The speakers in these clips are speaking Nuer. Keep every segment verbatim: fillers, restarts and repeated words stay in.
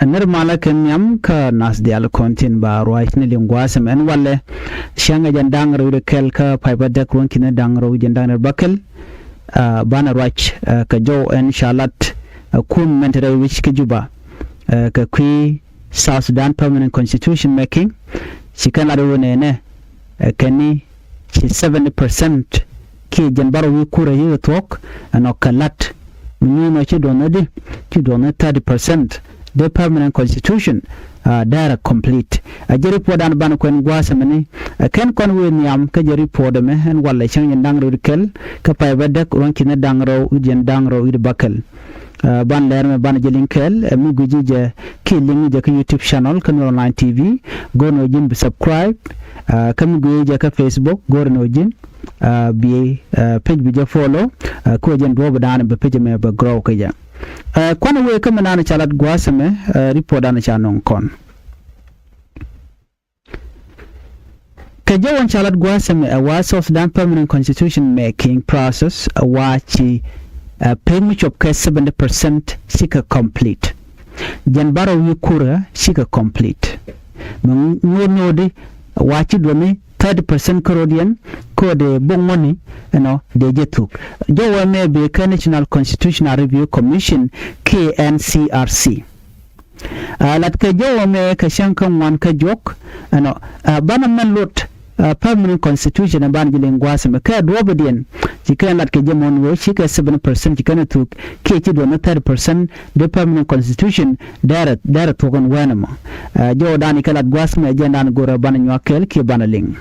Ɛ nir malä kɛ nhiam kä nath diaal kɔn tin ba ruac ni liŋ gua̱a̱th ɛmɛ ɛn walɛ. Cäŋ ɛ jɛn da̱ŋ rɛw i̱ kɛl kä pay bädäk ruɔ̱n ki̱n da̱ŋ rɛw i̱ jɛn da̱ŋ rɛw bäkɛl. Banɛ ruac kɛ jɔw ɛn ca lat ɛ kum mɛn te rɛw wi̱c kä Juba kɛ kui̱ South Sudan Permanent Constitution Making. Ci kɛn lat ɛ wä nɛnɛ ɛ kɛn ni ci seventy percent kiɛ jɛn bärɔw wi̱i̱ kurɛ yi̱ thuɔ̱k ɛnɔ kɛ la̱t. Mi nyuuth nɔ ci duɔ̱th ni di ci duɔ̱th ni thirty percent dee permanent constitution dɛɛrɛ complete. A jɛ report dan ban kuɛn gua̱a̱th ɛmɛni ɛ kɛn kɔn wëë nhiam kä jɛ report ɛmɛ ɛn walɛ cäŋ jɛn da̱ŋ rɛw kɛl kä pay bädäk ruɔ̱n ki̱n da̱ŋ rɛw i̱ jɛn da̱ŋ rɛw i̱ bäkɛl. Ban lɛr mɛ ban jɛ liŋ kɛɛl ɛ mi gui̱ci jɛ kiɛ liŋ jɛ kä YouTube channel kä Nuer Online T V. Go̱r ni ɣöö ji̱n bi subscribe kä mi gui̱ci jɛ kä Facebook go̱r ni ɣöö ji̱n bi page bi jɛ follow. Kä ɣöö jɛn duɔ̱ɔ̱p dan bi page mɛ bɛ grow kä jɛ. Kuanɛ wëë kä mi naan ca lat gua̱a̱th ɛmɛ report dan ca nɔŋ kɔn. Kɛ jɔw ɛn ca lat gua̱a̱th ɛmɛ ɛ wa South Sudan Permanent Constitution Making Process ɛ wa ci pek mi cop kɛ seventy percent cikɛ complete. Jɛn bärɔw wi̱i̱ kurɛ cikɛ complete. Mi ŋo̱o̱r no̱o̱di ɛ wa ci duɔ̱ni thirty percent kärɔ̱diɛn kä dee bok ŋuɔ̱ni ɛnɔ dee jɛ thuk. Jɔw ɛmɛ bee kä National Constitutional Review Commission kiɛ N C R C. Lat kɛ jɔw ɛmɛ kɛ cäŋ kä ŋuan kä juɔk ɛnɔ banɛ mɛn lot permanent constitution ɛ banɛ jɛ liŋ gua̱a̱th ɛmɛ kɛ duɔ̱ɔ̱pdiɛn. Ci kɛn lat kɛ jɛ mɔn wee ci kɛ seventy percent ci kɛn ɛ thuk kiɛ ci duɔ̱n ni thirty percent dee permanent constitution dɛrɛ dɛrɛ thuk ɛn wɛn ɛmɔ. Jɔw dan kɛ lat gua̱a̱th ɛmɛ jɛn dan go̱rɛ banɛ nyuak kɛɛl kiɛ banɛ liŋ.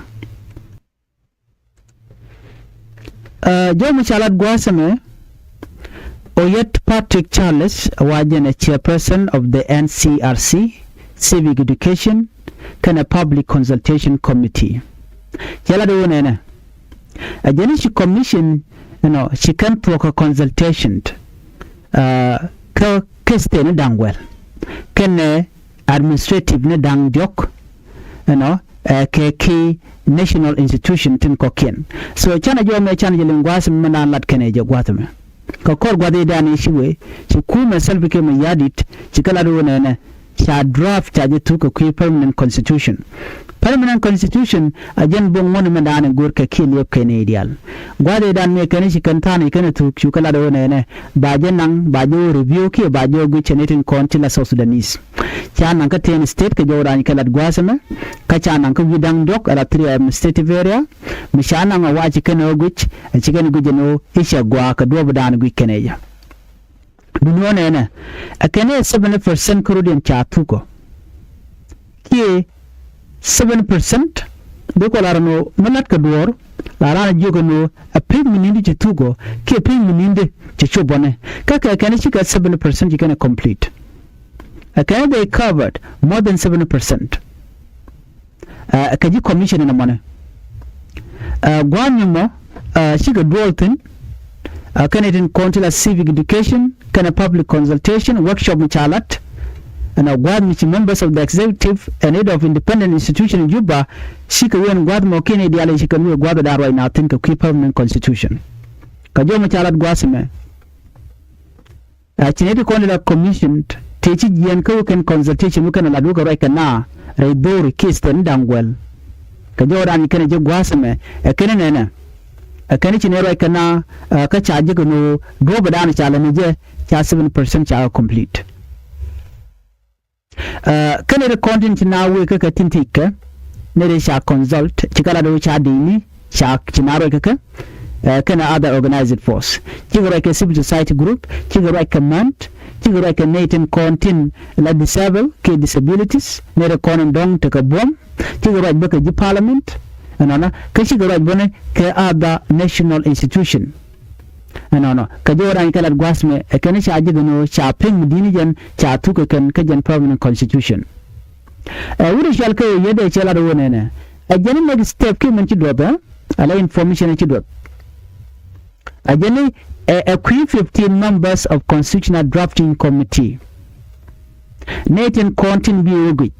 Jɔw mi ca lat gua̱a̱th ɛmɛ Oyet Patrick Charles wa jɛn ɛ chairperson of the N C R C, Civic Education kɛnɛ Public Consultation Committee. Cɛ lat wä nɛnɛ ɛ jɛn ci commission ɛnɔ ci kɛn thuɔ̱k ɛ consultation kä kä state ni da̱ŋ wɛl kɛnɛ administrative ni da̱ŋ diɔ̱k ɛnɔ kɛ ki national institution tin kɔ̱kiɛn. So canɛ jɔw mɛ canɛ jɛ liŋ gua̱a̱th mɛ naan lat kɛnɛ jɛ gua̱a̱th mɛ kɛ kɔr gua̱a̱th i̱ dan i̱ ci wee ci kumɛ Salva Kiir Mayardit ci kɛ lat wä nɛnɛ ca draft ca jɛ thuk kɛ kui̱ permanent constitution. Permanent constitution a jɛn boŋ ŋuɔ̱n mɛ dan i̱ go̱r kɛ kiɛ liɛp kɛnɛ i̱ diaal. Gua̱a̱th i̱ dan mɛ kɛnɛ ci kɛn tha̱a̱n i̱ kɛnɛ thuk cu kɛ lat wä nɛnɛ ba jɛ naŋ ba jɛ wä review kiɛ ba jɛ wä gui̱c cɛ ni tin kɔn ti la South Sudanese. Ca naŋ kä ten state kɛ jɔw rany kɛ lat gua̱a̱th ɛmɛ kä ca naŋ kä wi̱i̱ da̱ŋ diɔ̱k ala three administrative area. Mi ca naŋ a wac ci kɛn ɣä guic a ci kɛn guic ɛn ɣä i̱ cɛ gua̱a̱ kɛ duɔ̱ɔ̱p dan guic kɛn ɛ jɛ. Duŋni ɣä nɛnɛ ɛ kɛn ɛ seventy percent kä rut yɛn ca thuk ɔ kiɛ seventy percent. Dee kɔ lar ɛn ɣä mi la̱t kɛ duɔ̱ɔ̱r la ran a jiök ɛn ɣä ɛ piny mi ni̱n di ci thuk ɔ kiɛ piny mi ni̱n di ci cop ɔ nɛ. Kä kɛ kɛn ɛ cikɛ seventy percent ci kɛn ɛ complete. Ɛ kɛn ɛ they covered more than seventy percent. Ɛ kɛ ji̱ commission ɛn ɛmɔnɛ. Ɛ gua̱a̱th nyɔmɔ ɛ cikɛ duɔl thi̱n. Ɛ kɛn ɛ tin kɔn ti la civic education kɛnɛ public consultation workshop mi ca lat. Ɛn ɛ gua̱a̱th mi ci members of the executive and head of independent institution in Juba cikɛ wee ɛn gua̱a̱th mɔ kiɛn i̱ diaal i̱ cikɛ wee gua̱a̱th ɛ da̱a̱r ruac na thi̱n kɛ kui̱ permanent constitution. Kɛ jɔw mi ca lat gua̱a̱th ɛmɛ. Ɛ ci nɛy ti kɔn ti la commission tëë ci jiɛɛn kä wä kɛn consultation wä kɛn lat wä kɛ ruac kɛ na rɛy dho̱r kiɛ state ni da̱ŋ guɛl. Kɛ jɔwdan kɛn ɛ ji̱ gua̱a̱th ɛmɛ ɛ kɛn ɛ nɛnɛ. Ɛ kɛn ɛ ci nɛy ruac kɛ na kä ca ji̱ kɛ ni ɣöö duɔ̱ɔ̱p ɛ da̱a̱n ca lɛ ni jɛ ca seventy percent ca kɛ complete. Kä nɛy ti kɔn tin ci na wee kä kɛ tin ti̱i̱ kɛ nɛy ti ca consult ci kɛ lat wee ca di̱i̱ni ca ci na ruac kä kɛ kɛnɛ other organized force. Cikɛ ruac kɛ civil society group, cikɛ ruac kɛ män, cikɛ ruac kɛ nɛy tin kɔn tin la disable kiɛ disabilities, nɛy ti kɔn in dɔ̱ŋ tekɛ buɔ̱m, cikɛ ruac bä kɛ ji̱ parliament ɛnɔnɔ kä cikɛ ruac bä ni kɛ other national institution. Ɛnɔnɔ kɛ jɔwdan kɛ lat gua̱a̱th mɛ ɛ kɛn ca ji̱ kɛ ni ɣöö ca piny mi di̱i̱ni jɛn ca thuk kɛ kɛn kä jɛn permanent constitution. Ɛ wut ɛ cɔal kɛ ɣöö yet ɛ cɛ lat ɣöö nɛnɛ ɛ jɛn next step kiɛ min ci duɔth ɛ ala information ɛ ci duɔth. Ɛ jɛn ɛ kui̱ fifteen members of constitutional drafting committee. Nɛy tin kɔn tin bi ɣöö guic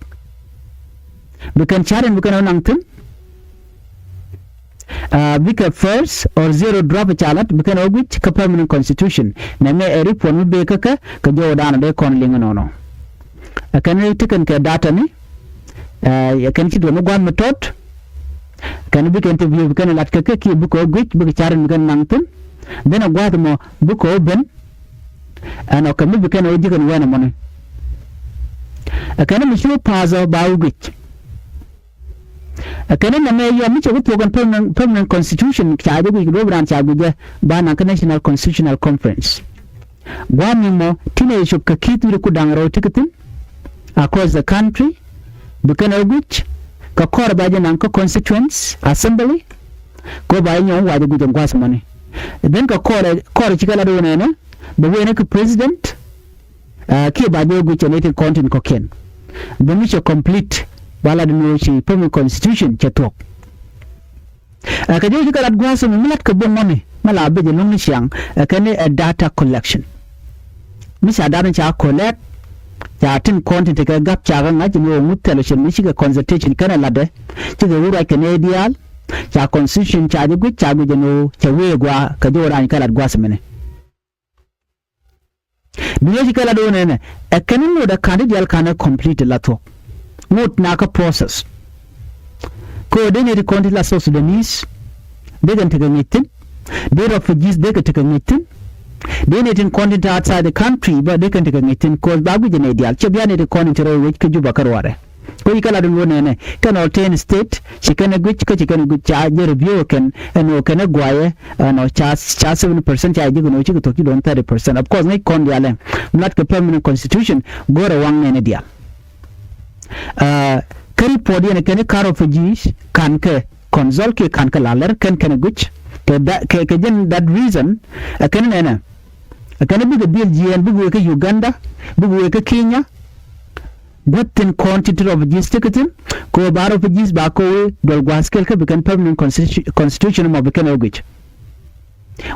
bi kɛn ca̱r in bi kɛn ɣöö naŋ thi̱n. Bikɛ first or zero draft ca lat bikɛ nɔ guic kä permanent constitution. Nɛmɛ ɛ report mi bee kä kä kä jɔwdan dee kɔn liŋ nɔnɔ. Ɛ kɛn ti kɛn kɛ data ni, ɛ kɛn ci duɔ̱n ni gua̱a̱th mi tɔt. Kɛn bikɛ interview, bikɛn lat kɛ kɛ kiɛ bikɛ guic, bikɛ ca̱r in bikɛn naŋ thi̱n. Then ɛ gua̱a̱th mɔ bikɛ ben. Ɛn ɔ kɛ mi bikɛn ɔ ji̱ kɛn wɛn ɛmɔni. Ɛ kɛn mi ci wä pa̱a̱th ɔ ba wä guic. Ɛ kɛn nɛmɛ yɔ mi cɛ ku thuɔk ɛn permanent, permanent constitution ca jɛ guic, duɔ̱p raan ca guic jɛ ba naŋ kä National Constitutional Conference. Gua̱a̱th mi mɔ ti nɛ cop kɛ ki̱th wi̱r ku da̱ŋ rɛw ti kɛ thi̱n across the country. Bikɛn ɛ guic kɛ kɔr ba jɛ naŋ kä constituents assembly. Kɛ ba jɛ nyɔk wacɛ guic ɛn gua̱a̱th mɔni. Then kɛ kɔr, kɔr ci kɛ lat wä nɛnɛ bɛ wee ni kɛ president. Kiɛ ba jɛ wä guic cɛ ni tin kɔn tin kɔkiɛn. Bɛ mi cɛ complete ba lat ni wä ci permanent constitution cɛ thuɔk. Ɛ kɛ jɛ wä ci kɛ lat gua̱a̱th mɛ mi lat kɛ bo̱ŋ mɔni mɛ la bɛ jɛ luŋ ni ciaŋ. Ɛ kɛn ni ɛ data collection. Mi ca data ca collect ca tin kɔn tin tekɛ gap ca kɛ ŋa̱c ni wä ŋut thɛl cɛ mi cikɛ consultation kɛn ɛ latdɛ. Cikɛ wä ruac kɛ ni diaal ca constitution ca jɛ guic ca guic jɛ ni wä cɛ wee gua̱a̱ kɛ jɛ wä rany kɛ lat gua̱a̱th mɛni. Duŋ yɛ ci kɛ la do̱n ɛnɛ ɛ kɛn ŋot ɛ ka̱n di diaal ka̱n ɛ complete la thuɔ̱k. Ŋot na kä process. Kɛ ɣöö dee nɛy ti kɔn ti la South Sudanese dee kɛn tekɛ ŋi̱c thi̱n. Dee refugees dee kɛ tekɛ ŋi̱c thi̱n. Dee nɛy tin kɔn ti te outside the country bä dee kɛn tekɛ ŋi̱c thi̱n. Kɛ ɣöö ba guic ɛ nɛy diaal cɛ bia nɛy ti kɔn ti te rɛy wec kä Juba kä ruaarɛ. Kä ci kɛ lat in wä nɛnɛ kɛn ɔ ten state ci kɛn ɛ guic kä ci kɛn ɛ guic ca jɛ review kɛn ɛn ɔ kɛn ɛ guayɛ ɛn ɔ ca ca seventy percent ca jɛ ji̱ kɛn ɔ ci kɛ thok ci duɔ̱n thirty percent. Of course ŋäc kɔn diaal ɛ lat kɛ permanent constitution go̱rɛ waŋ nɛnɛ diaal. Kä report yɛn kɛn ɛ car refugees ka̱n kɛ kɔn zɔl kiɛ ka̱n kɛ la lɛr kɛn kɛn ɛ guic kɛ kɛ jɛn that reason. Ɛ kɛn ɛ nɛnɛ ɛ kɛn ɛ bikɛ dhil jiɛɛn bikɛ wee kä Uganda bikɛ wee kä Kenya. Guäth tin kɔn ti ti refugees ti kɛ thi̱n kɛ ɣöö ba refugees ba kɛ wee duɔl gua̱a̱th kɛl kä bi kɛn permanent constitution mɔ bi kɛn ɛ guic.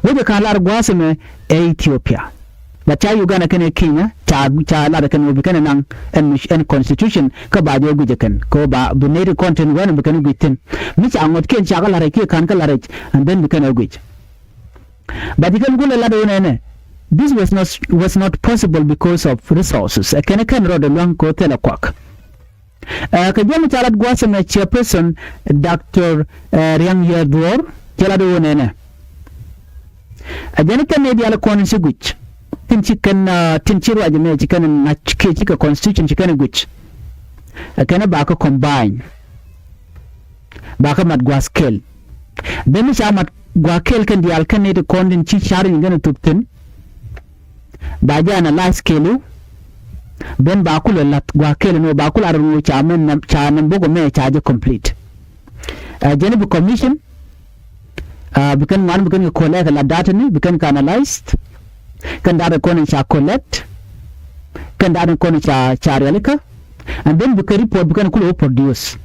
Wecɛ ka̱n lar gua̱a̱th ɛmɛ ɛ Ethiopia. But ca Uganda kɛn ɛ Kenya ca ca lar kɛn ɣöö bi kɛn ɛ naŋ ɛn ɛn constitution kä ba jɛ guic ɛ kɛn kɛ ɣöö ba bi nɛy ti kɔn tin wɛn bi kɛn ɛ guic thi̱n. Mi ca ŋuɔ̱tkiɛn ca kɛ la̱r ɛ kiɛ ka̱n kɛ la̱r ɛ and then bi kɛn ɛ guic. Ba ji̱ kɛn gulɛ lat ɣöö nɛnɛ this was not was not possible because of resources. Ɛ kɛn ɛ kɛn rɔɔdɛ lua̱ŋ kɛ ɣöö thilɛ kuak. Ɛ kɛ jɛn ca lat gua̱a̱th ɛmɛ chairperson Doctor Riang Yɛr Duɔr cɛ lat ɣöö nɛnɛ ɛ jɛn kɛn nɛy diaal kɔn ci guic tin ci kɛn tin ci ruac ɛmɛ ci kɛn ŋa̱c kiɛ ci kɛ constitution ci kɛn guic. Ɛ kɛn ɛ ba kɛ combine ba kɛ mat gua̱a̱th kɛl. Then mi ca mat gua̱a̱th kɛl kɛn diaal kɛn nɛy ti kɔn tin ci ca̱r in kɛn ɛ thop thi̱n. Ba jɛ analyze kɛɛliw. Then ba kulɛ la̱th gua̱a̱th kɛl ni wä ba kulɛ lar ni wä ca mɛn ca nɛm bok mɛ ca jɛ complete. Ɛ jɛn bi commission bi kɛn ŋuan bi kɛn kɛ kɔlɛ kɛ la data ni bi kɛn kɛ analyzed. Kɛn data kɔn ca collect. Kɛn data kɔn ca ca rialikä. And then bi kɛ report bi kɛn kulɛ wä produce.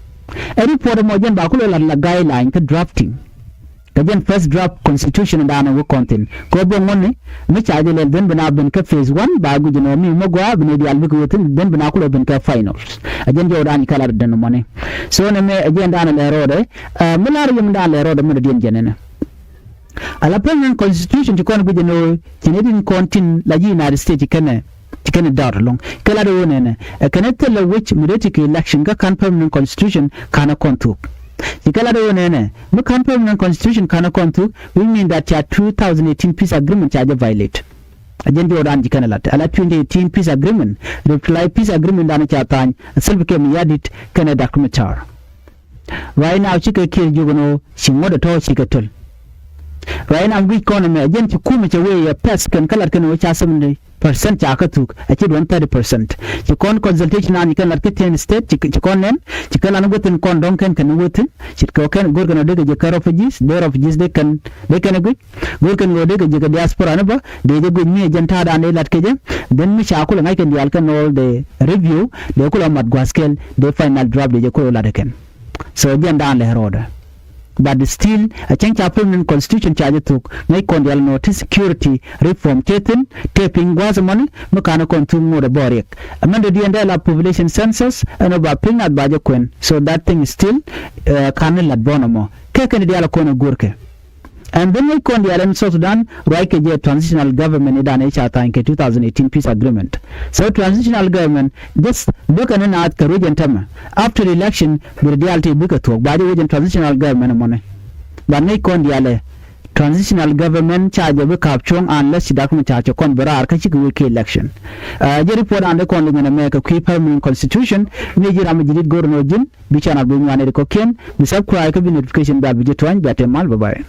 Ɛ report mɔ jɛn ba kulɛ la la guideline kä drafting. Kɛ jɛn first draft constitution dan wä kɔn thin kɛ wä bɛ ŋuɔni mi ca jɛ lɛl then bi na ben kä phase one ba guic nɔ mi mɛ gua bi ni dial bikɛ wä thin then bi na kulɛ ben kä finals. Ɛ jɛn jɛ wä dan kɛ la den mɔni. So nɛ mɛ ɛ jɛn dan lɛ rɔɔdɛ mi lar yom dan lɛ rɔɔdɛ mi dɔ diɛn jɛn nɛ. Ala permanent constitution ci kɔn guic nɔ ci ni din kɔn tin la ji̱ United States ci kɛnɛ ci kɛn da̱r lɔ̱ŋ kɛ lat ɣöö nɛnɛ ɛ kɛn thilɛ wec mi dee ti kɛ election kä ka̱n permanent constitution ka̱n kɔn thuk. Ci kɛ lat ɣöö nɛnɛ mi ka̱n permanent constitution ka̱n kɔn thuk, which mean that ca two thousand eighteen peace agreement ca jɛ violate. A jɛn jɔɔdan ci kɛn lat ala twenty eighteen peace agreement, reply peace agreement dan ca tha̱a̱ny a Salva Kiir Mayardit kɛnɛ Doctor Machar. Right now cikɛ Kiir jiök ɛn ɣöö ci ŋuɔ̱t ɛ tɔ̱ cikɛ töl. Right now guic kɔn ɛmɛ jɛn ci kumɛ cɛ wee yɛ pɛth kɛn kä lat kɛn ɣöö ca seventy percent ca kä thuk a ci duɔ̱n thirty percent. Ci kɔn consultation an ci kɛn lat kä ten state ci kɔn nɛn ci kɛn lan wethin kɔn dɔ̱ŋ kɛn kɛn wethin ci kɛ kɛn go̱r kɛn ɣöö dee kɛ ji̱ kä refugees dee refugees dee kɛn dee kɛn guic. Go̱r kɛn ɣöö dee kɛ ji̱ kɛ diaspora ni bä dee jɛ guic mi ɛ jɛn ta̱a̱dan dee lat kɛ jɛ. Then mi ca kulɛ ŋa̱c kɛn diaal kɛn all the review dee kulɛ mat gua̱a̱th kɛl dee final draft dee jɛ kulɛ lat ɛ kɛn. So jɛn dan lɛ rɔɔdɛ. But still a cäŋ ca permanent constitution ca jɛ thuk ŋäc kɔn dial nɔ ti security reform te thin te piny gua̱a̱th mɔni mi ka̱n kɔn thuk ŋot ɛ bɔ riɛk. Ɛmɛn dee diɛn dee la population census ɛn ɔ ba piny nath ba jɛ kuɛn. So that thing is still ka̱n ni lat bɔn ɔmɔ kɛ kɛn dial kɔn ɛ guurkɛ. And then ŋäc kɔn diaal ɛn South Sudan ruac kɛ jɛ transitional government idan ëë ca tha̱a̱ny kɛ two thousand eighteen peace agreement. So transitional government just bäkɛ ni naath kɛ ruec ɛn tämɛ. After election bi rɛ diaal ti bikɛ thuɔ̱k ba jɛ wec ɛn transitional government ɛmɔni. But ŋäc kɔn diaal ɛ transitional government ca jɛ bi ka̱p cuɔ̱ŋ unless ci Dak Macar cɛ kɔn bi raar kä cikɛ wec kɛ election. Jɛ report an dee kɔn liŋ ɛn ɛmɛ kɛ kui̱ permanent constitution. Ni ji̱ ram mi ji̱ dit go̱r nɔ ji̱n bi channel bi nyuan ɛ di kɔ̱kiɛn bi subscribe kä bi notification bell bi ji̱ tuany bia te mal. Bye bye.